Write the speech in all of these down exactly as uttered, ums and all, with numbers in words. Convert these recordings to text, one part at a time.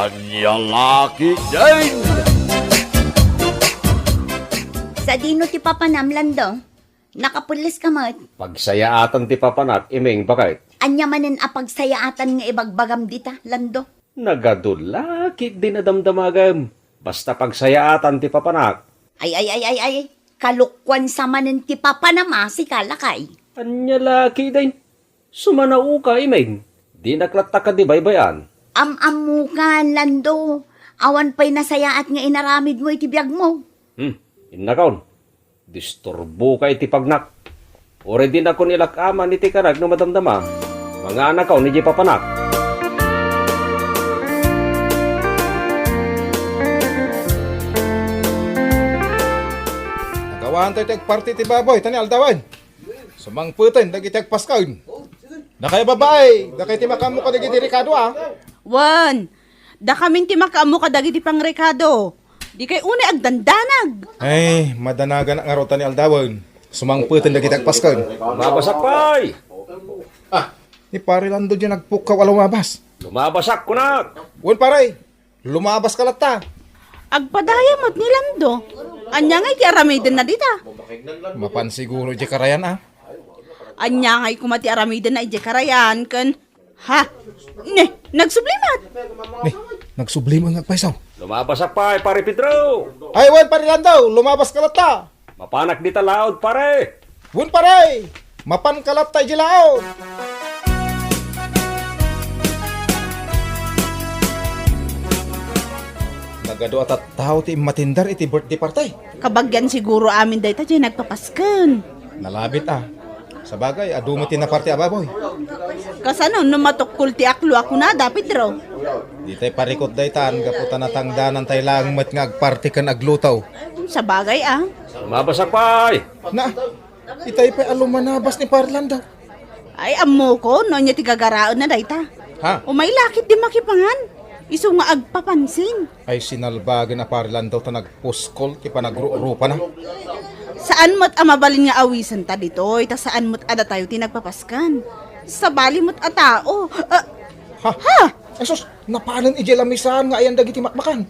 Ania la ketdin? Sadino ti papanam, Lando? Nakapelles ka met? Pagsayaatan ti papanak, Iming, baket. Ania manen a pagsayaatan nga ibagbagam dita, Lando? Nagadu la ketdin a damdamagem. Basta pagsayaatan ti papanak. Ay, ay, ay, ay, ay. Kalokuan sa manen ti papanam a sika, lakay. Ania la ketdin? Sumanaoka, Iming. Dinak latta kadi baybay-an. Am-ammokan, Lando. Awan pay nasayaat nga inaramidmo iti biagmo. Hmm, innakon. Disturboka iti pagnak. Uray dinakon ilak-aman iti kanak no madamdama. Manganakon idiay papanak. Nagawaantayo ti agparti iti baboy, ta ni aldawen. Sumangpeten dagiti agpasken. Dakay a babai, dakay ti makaammo kadagiti rekado, a? Wen, dakamin ti makaammo kadagiti pangrekado. Dikay unay agdandanag. Ay, madanaganak ngarud ta ni aldawen. Sumangpeten dagiti agpasken. Lumabasak pay! Ah, ni Pare Lando diay nagpukkaw a lumabas. Lumabasak, kunak! Wen, pare. Lumabaska latta. Agpadaya met ni Lando. Ania ngay ti aramidenna dita? Mapan siguro idiay karayan, a? Ania ngay koma ti aramidenna idiay karayan ken, ha? Ne, nagsubli met. Ne, nagsubli met nga agpayso. Lumabasak pay, Pare Pedro. Ay, wen, Pare Lando, lumabaska latta. Mapanak dita laod, pare. Wen, pare. Mapanka latta idiay laod. Nagadu a tattao ti immatender iti birthday party. Kabagian siguro amin dayta diay nagpapasken. Nalabit, a. Sabagay, adu met ti naparti a baboy. Kasano no matukkol ti aklo a kunada, Pedro? Ditay parikut daytan, gapu ta natangdanantay laeng met nga agparti ken agluto. Sabagay, a. Lumabasak pay! Na, itay pay a lumanabas ni Pare Lando. Ay, ammokon no ania ti gagaraenna dayta. Ha? Umay la ketdi makipangan. Isu nga agpapansin. Ay, sinalbagen a Pare Lando ta nagpuskol ti panagrurupana. Saan met a mabalin nga awisenta ditoy, ta saan met a datayo ti nagpapasken. Sabali met a tao. Ah, ha? Ha? Ay, sus, napanen idiay lamisaan nga ayan dagiti makmakan.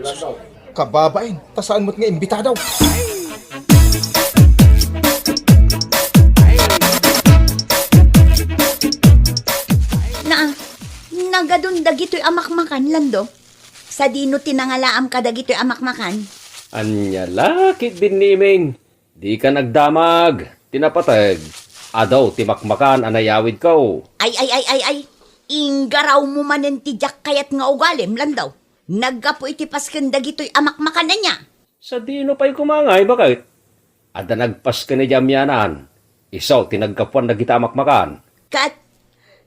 Sus, kababain, ta saan met nga imbitado. Naa, nagadun dagitoy a makmakan, Lando. Sadino ti nangalaam kadagitoy a makmakan? Ania la ketdin ni Iming? Dika nagdamag. Ti napateg, adu ti makmakan a nayawidko. Ay, ay, ay, ay, ay. Inggarawmo manen ti diak kayat nga ugalim, Lando. Naggapu iti pasken dagitoy a makmakan ania? Sadino pay koma ngay, baket? Adda nagpasken idiay amianan. Isu ti naggapuan dagita a makmakan. Ket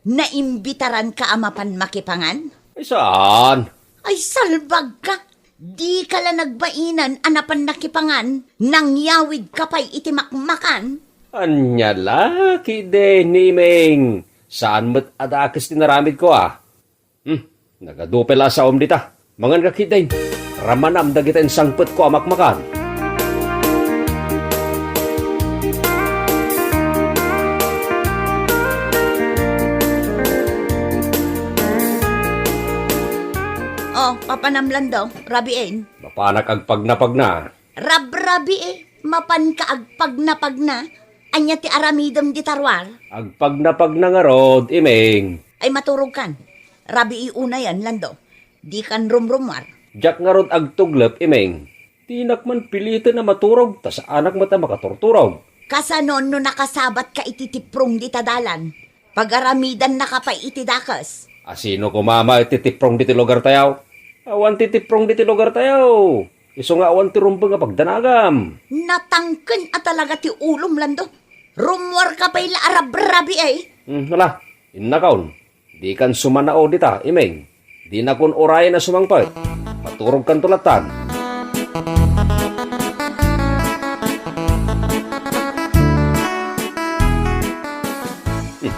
naimbitaranka a mapan makipangan? Ay, saan? Ay, salbagka! Dika la nagbainan a napan nakipangan, nangyawidka pay iti makmakan? Ania la ketdi ni Iming? Saan met a dakes ti naramidko, a? Hmm, nagadu pay la a saom dita. Mangan ka ketdin. Ramanam dagita insangpetko a makmakan. Oh, papanam Lando, rabiin. Mapanak agpagnapagna. Rabrabii, mapanka agpagnapagna. Ania ti aramidem dita ruar? Agpagnapagna ngarud, Iming. Ay, maturogkan. Rabii unayen, Lando. Dikan rumrumuar. Diak ngarud agtuglep, Iming. Dinak man piliten a maturog, ta saanak met a makaturturog. Kasano no nakasabatka iti tiprong dita dalan? Pagaramidannaka pay iti dakes. A sino koma met ti tiprong diti lugartayo? Awan ti tiprong diti lugartayo. Isu nga awan ti rumbeng a pagdanagam. Natangken a talaga ti ulom, Lando. Rummuarka pay la a rabrabii, ay. Hmm, ala, innakon. Dikan sumanao dita, Iming. Dinakon urayen a sumangpet. Maturogkanto lattan. Hmm.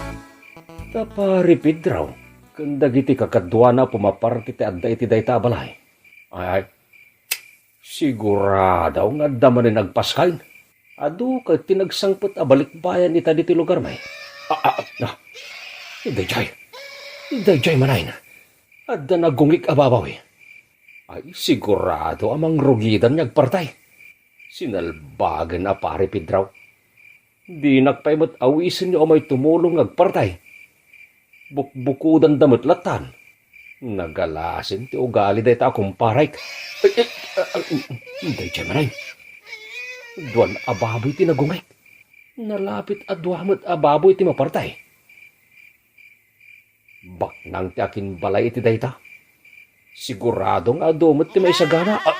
Ta Pari Pedro, ken dagiti kakaduana pumaparti ti adda iti dayta a balay. Ay, ay. Sigurado nga adda manen agpasken. Adu ket ti nagsangpet a balikbayan ita ditoy lugarmi. Ah, ah, ah. Daydiay. Daydiay manen. Adda nagungik a babawi. Ay, sigurado a mangrugidan nga agpartay. Sinalbagen a Pare Pedro. Dinak pay met awisen nga umay tumulong nga agpartay. Bukbukudanda met lattan. Nagalasin ti ugali dayta a kumparek. Ay, ay, ah, ah, daydiay manen. Duan a baboy ti nagungek. Nalapit a dua met a baboy ti mapartay. Baknang ti akinbalay iti dayta. Sigurado nga adu met ti maisagana. Ah, ah,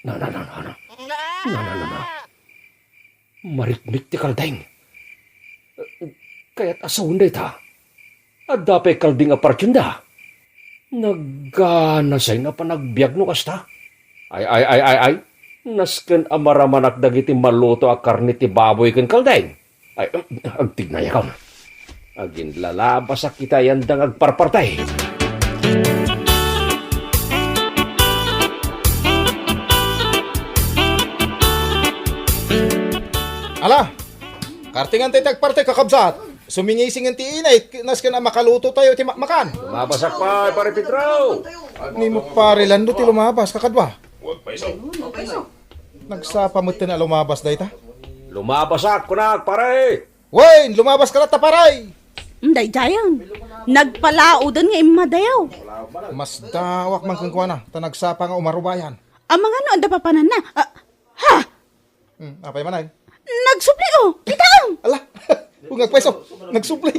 na, na, na, na, na. Na, na, na, na. Marikmik ti kaldeng. Kayat a sawen dayta. Adda pay kaldeng a partienda. Nagganasay nga panagbiag no kasta. Ay, ay, ay, ay, ay. Nasken a maramanak dagiti maluto a karne ti baboy ken kaldeng. Ay, agtignayakon. Aginlalabasak iti ayanda nga agparpartay. Ala, kartengan tayo ti agpartay, kakabsat. Sumingisingen ti init, nasken a makaluto tayo ti makmakan. Lumabasak pay, Pare Pedro. Ni mo, Pare Lando, ti lumabas, kakadwa. Nagsapa met a lumabas dayta. Lumabasak, kunak, pare. Wen, lumabas ka latta, pare. Daydiayen. Nagpalaoden nga immadayo. Masdaawak man kenkuana, ta nagsapa nga umarubayan. Amangan no adda papananna. Ah, ha? Hmm, apay manen? Nagsubli, oh. Kitaem. Ala, ungak pay so. Nagsubli.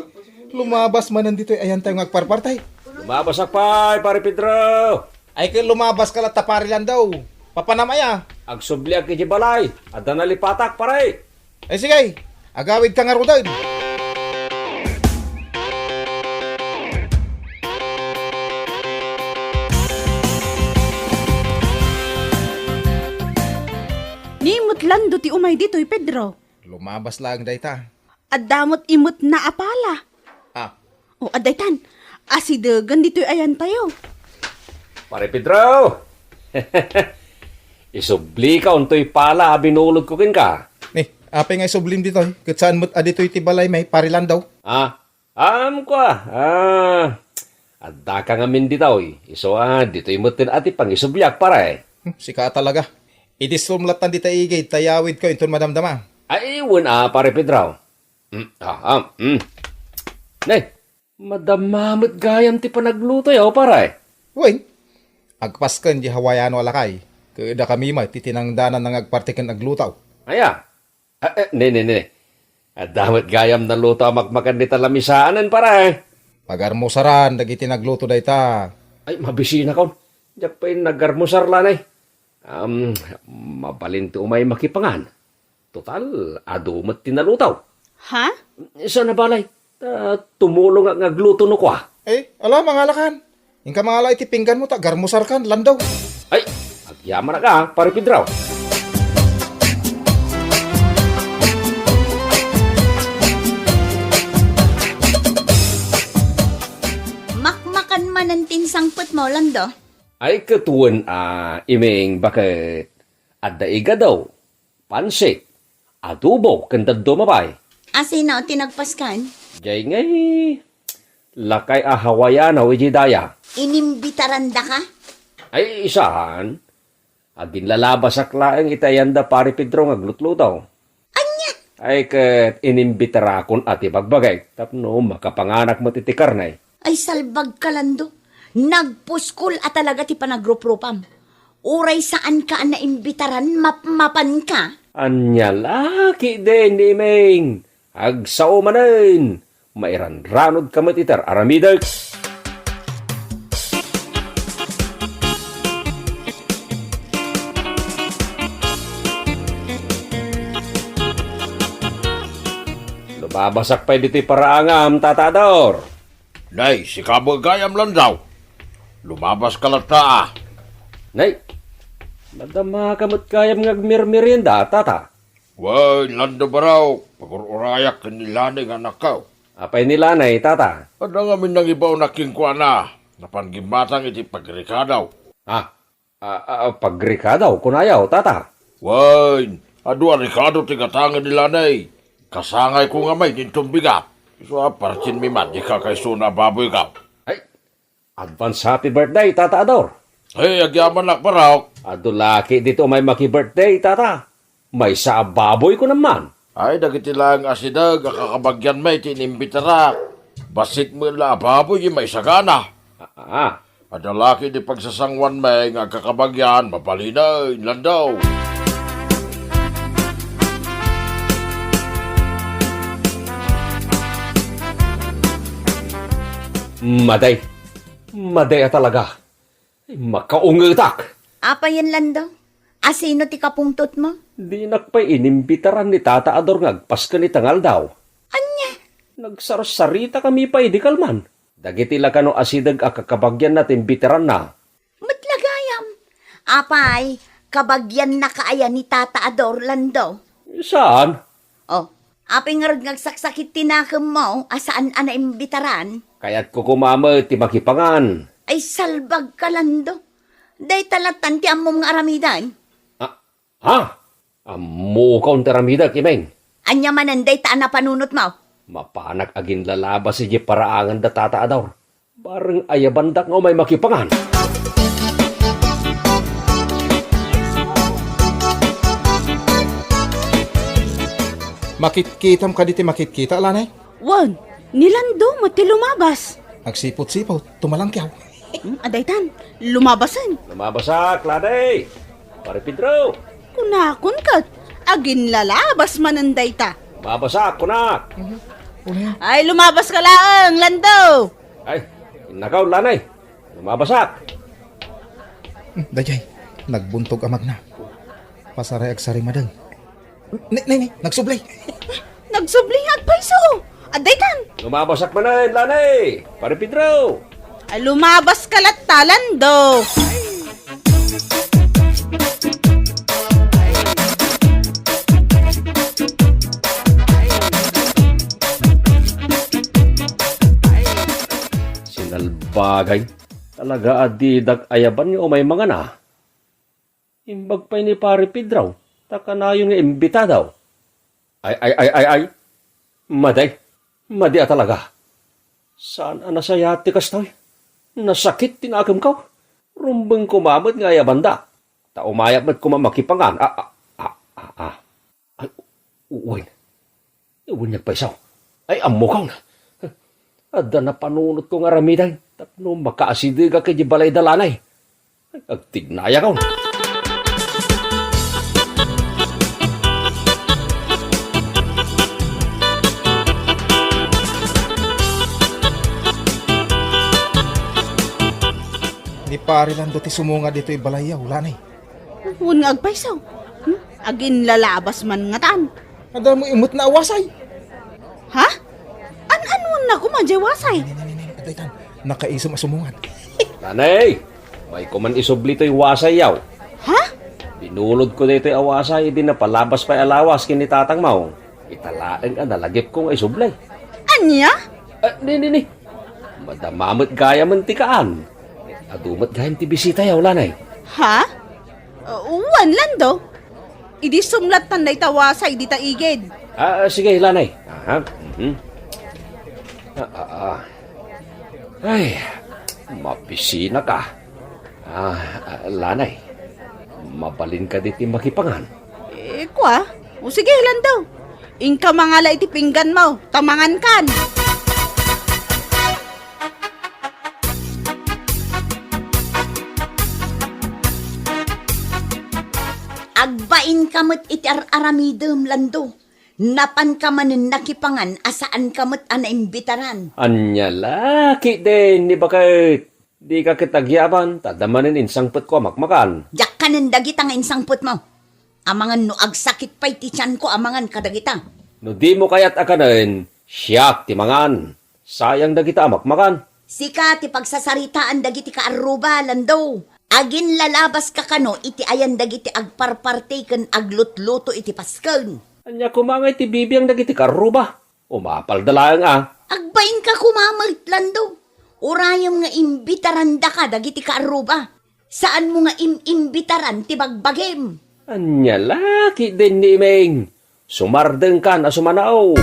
Lumabas manen ditoy ayantayo nga agparpartay. Lumabasak pay, Pare Pedro. Ay, ket lumabas ka latta, Pare Lando. Papanam aya? Agsubliak iti balay. Adda nalipatak, pare. Ay, sige. Agawidka ngaruden. Ni met Lando ti umay ditoy, Pedro. Lumabas laeng dayta. Adda met imetna a pala. Ah. O, adda itan. Asidegen ditoy ayantayo. Pare Pedro! Isublika untoy pala a binulodko kenka. Ni, apay nga isublim ditoy? Ket saan met a ditoy ti balaymi, Pare Lando? Ah, am, kua. Ah, addaka ngamin ditoy. Isu a, ditoy metten a ti pangisubliak, pare. Hmm, sika talaga. Idisum lattan dita igid, ta yawidko inton madamdama. Ay, wen a, Pare Pedro. Mm, ah, ah, mm. Nay, madama met gayam ti panaglutoyo, pare. Wen, agpasken di Hawaiano a lakay, ket dakami met ti tinangdanan nga agparti ken agluto. Aya? Ah, eh, ne, ne, ne. Adda met gayam naluto a makmakan dita lamisaanen, pare. Pagarmusaran dagiti nagluto dayta. Ay, mabisinakon. Diak pay nagarmusar lanay. Am, mabalin ti umay makipangan. Total, adu met ti naluto. Ha? Saan a balay? Ta tumulongak nga agluto no kua. Eh, ala, mangalakan. Inka mangala iti pingganmo ta agarmusarkan, Lando. Ay, agyamanak a, Pare Pedro. Makmakan manen ti insangpetmo, Lando. Ay, ket wen a, Iming, baket adda igado, pansit, adobo, ken dadduma pay. Asino ti nagpaskan? Jay ngay, lakay a Hawaiano iti daya. Inimbitarandaka? Ay, saan. Aginlalabasak laeng iti ayanda Pare Pedro nga aglutluto. Ania? Ay, ket inimbitarakon a ti bagbagek tapno makapanganak met iti karne. Ay, salbagka, Lando. Nagpuskol a talaga ti panagruprupam. Uray saanka a naimbitaran, mapmapanka. Ania la ketdin, Iming? Agsao manen. Mairanranodka met iti ar-aramidek. Lumabasak pay ditoy paraangam, Tata Ador. Nay, sika met gayam, Lando. Lumabaska latta a. Nay, madamaka met gayam nga agmermerienda, Tata. Wen, Lando Barok, pagur-urayak ken ni Lanay nga anakko. Apay ni Lanay, Tata? Adda ngamin nangibawnak kenkuana, napan gimmatang iti pagrekado. Ah, ah, ah, pagrekado, kunayo, Tata? Wen, adu a rekado ti gatangen ni Lanay. Kasangayko ngamin inton bigat. Isu a partinmi met di kakaisuna a baboyko. Ay, Advance happy birthday, Tata Ador. Hey, agyamanak, Barok. Adu laki dito may maki-birthday, Tata. Maysa a baboy ko naman. Ay, dagiti laeng asideg a kakabagianmi ti inimbitarak. Bassit met la a baboy ti maisagana. Ah, ah. Adda laki di pagsasanguanmi nga agkakabagian, mabalinen, Lando. Maday. Maday a talaga. Ay, makaungetak. Apayen, Lando? Asino ti kapungtotmo? Dinak pay inimbitaran ni Tata Ador nga agpasken ita nga aldaw. Ania? Nagsarsaritakami pay idi kalman. Dagiti la kano asideg a kakabagianna ti imbitaranna. Met la gayam. Apay, kabagiannaka aya ni Tata Ador, Lando? Saan? Oh, apay ngarud nga agsaksakit ti nakemmo a saan a naimbitaran? Kayatko koma met ti makipangan. Ay, salbagka, Lando. Dayta lattan ti ammom nga aramiden. Ah, ha? Ammokon ti aramidek, Imeng. Ania manen dayta a napanunotmo? Mapanak aginlalabas idiay paraangan da Tata Ador. Bareng ayabandak nga umay makipangan. Makitkitam kadi ti makitkita, Lanay? Wen, ni Lando met ti lumabas. Agsipot-sipot, tumalangkiaw. Hmm, adaytan, lumabasen. Lumabasak, Lanay! Pare Pedro! Kunakon ket, aginlalabas manen dayta. Lumabasak, kunak! Mhm. Uli. Ay, lumabaska laeng, Lando! Ay, innakaw, Lanay. Lumabasak. Hmm, dayjay, nagbuntog a magna. Pasaray agsarimadeng. Ni, ni, ni, nagsubli. Nagsubli nga agpayso. Adaytan. Lumabasak manen, Lanay. Pare Pedro. Ay, lumabaska latta, Lando. Sinalbagay. Talaga a didak ayaban nga umay mangana. Imbag pay ni Pare Pedro, ta kanayon nga imbitadaw. Ay, ay, ay, ay, ay. Madi. Madi a talaga. Saan a nasayaat ti kastoy? Nasakit ti nakemko. Rumbeng koma met nga ayabanda. Ta umayap met koma makipangan. Ah, ah, ah, ah, ah. Ay, u-, wen. Wen, nagpayso. Ay, ammokon. Adda napanunotko nga aramiden tapno makaasidegak idiay balay da Lanay. Ay, agtignayakon. Ni Pare Lando ti sumunga ditoy balayyo, Lanay. Wen nga agpayso. Hmm? Aginlalabas man ngatan. Adda met a wasay. Ha? An-anuenna koma diay wasay? Ni, ni, ni, ni, adaytan. Nakaisem a sumungan. Lanay, umay koman isubli toy wasayyo. Ha? Binulodko daytoy a wasay idi napalabas pay a lawas ken ni tatangmo. Ita laeng a nalagipko nga isubli. Ania? Ah, ni, ni, ni. Madama met gayamen ti kaan. Adu met gayam ti bisitayo, Lanay. Ha? Uh, wen, Lando. Idi sumlattan dayta wasay dita igid. Ah, ah, sige, Lanay. Aha. Mhm. Ah, ah, ah. Ay, mabisinaka. Ah, ah, Lanay. Mabalin kadi ti makipangan? Eh, kua? O sige, Lando. Inka mangala iti pingganmo, ta mangankan. Agbainka met iti ar-aramidem, Lando. Napanka manen nakipangan a saanka met a naimbitaran. Ania la ketdin ni baket? Dika ket agyaban, ta adda manen insangpetko a makmakan. Diak kanen dagita nga insangpetmo. Amangan no agsakit pay ti tianko a mangan kadagita. No dimo kayat a kanen, siak ti mangan. Sayang dagita a makmakan. Sika ti pagsasaritaan dagiti kaarruba, Lando. Aginlalabaska kano iti ayan dagiti agparparti ken aglutluto iti pasken. Ania koma nga iti bibiang dagiti kaarruba? Umapalda laeng a. Agbainka koma met, Lando. Urayem nga imbitarandaka dagiti kaarruba. Saanmo nga im-imbitaran ti bagbagim. Ania la ketdin ni Imeng? Sumardengkan a sumanaw.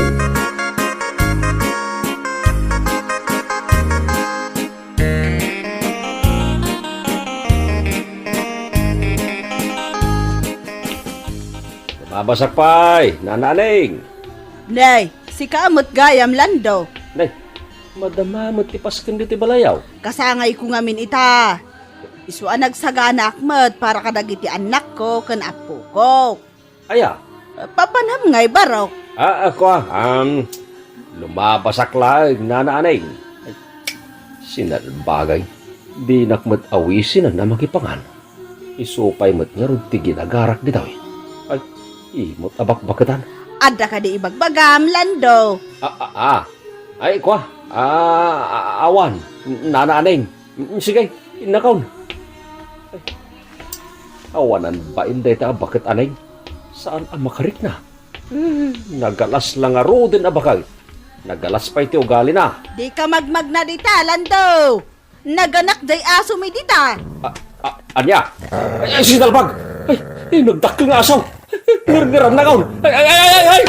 Abasak pay, Nana Aning. Nay, sika met gayam, Lando. Nay, madama met ti pasken ditoy balayaw. Kasangayko ngamin ita. Isu a nagsaganaak met para kadagiti annakko ken appoko. Aya? Papanam ngay, barok. Ah, ako, ah, um, lumabasak laeng, Nana Aning. Ay, sinalbagay. Dinak met awisinan a makipangan. Isu pay met ngarud ti ginagarak ditoy. Ay, imot a bakbaketan. Adda kadi ibagbagam, Lando? Ah, ah, ah. Ay, kua. Ah, ah, awan. Nana Aning. Mm, sige, innakon. Ay, awanan bain dayta a baket, Aning. Saan a makarikna. Eh, nagalas la ngaruden a baket. Nagalas pay ti ugalina. Dika magmagna dita, Lando. Naganak jay asomi dita. Ah, ah, ania? Ay, ay, sinalbag! Ay, ay, nagdakkel nga aso! Ngerngeran na kaon! Ay, ay, ay, ay, ay, ay!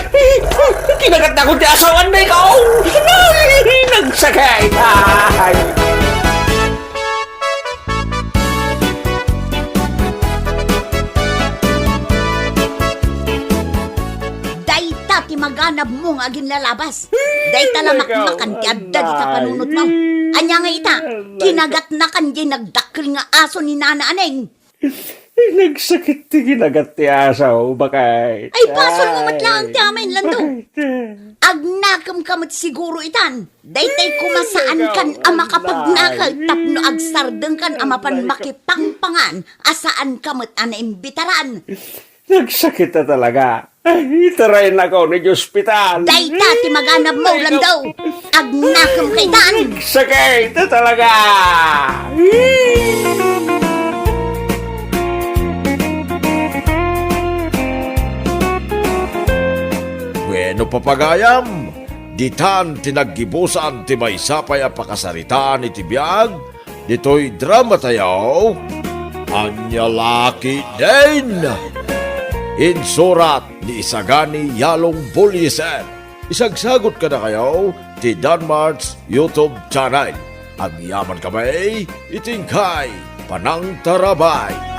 Kinagat na akon ti aso! Anday kaon! Ay, nagsakit! Ay! Dayta ti maganabmo nga aginlalabas. Dayta la makmakan ti adda dita panunotmo. Ania nga ita? Kinagatnakan diay nagdakkel nga aso ni Nana Aning. Nagsakit ti kinagat ti aso, baket. Ay, basolmo met laeng ti amin, Lando. Agnakemka met siguro itan. Daytay koma saankan a makapagnaket tapno agsardengkan a mapan makipangpangan a saanka met a naimbitaran. Nagsakit a talaga. Ay, itaraynakaw ni ospital. Dayta ti maganabmo, Lando. Agnakemka itan. Nagsakit a talaga. Bueno, papagayam, ditan ti naggibusan ti maysa pay a pakasaritaan iti biag ditoy dramatayo, Ania La Ketdin. Insurat ni Isagani Yalong Bullieser. Isagsagut kadakayo ti Danmart's YouTube channel. Agyamankami iti inkay panangtarabay.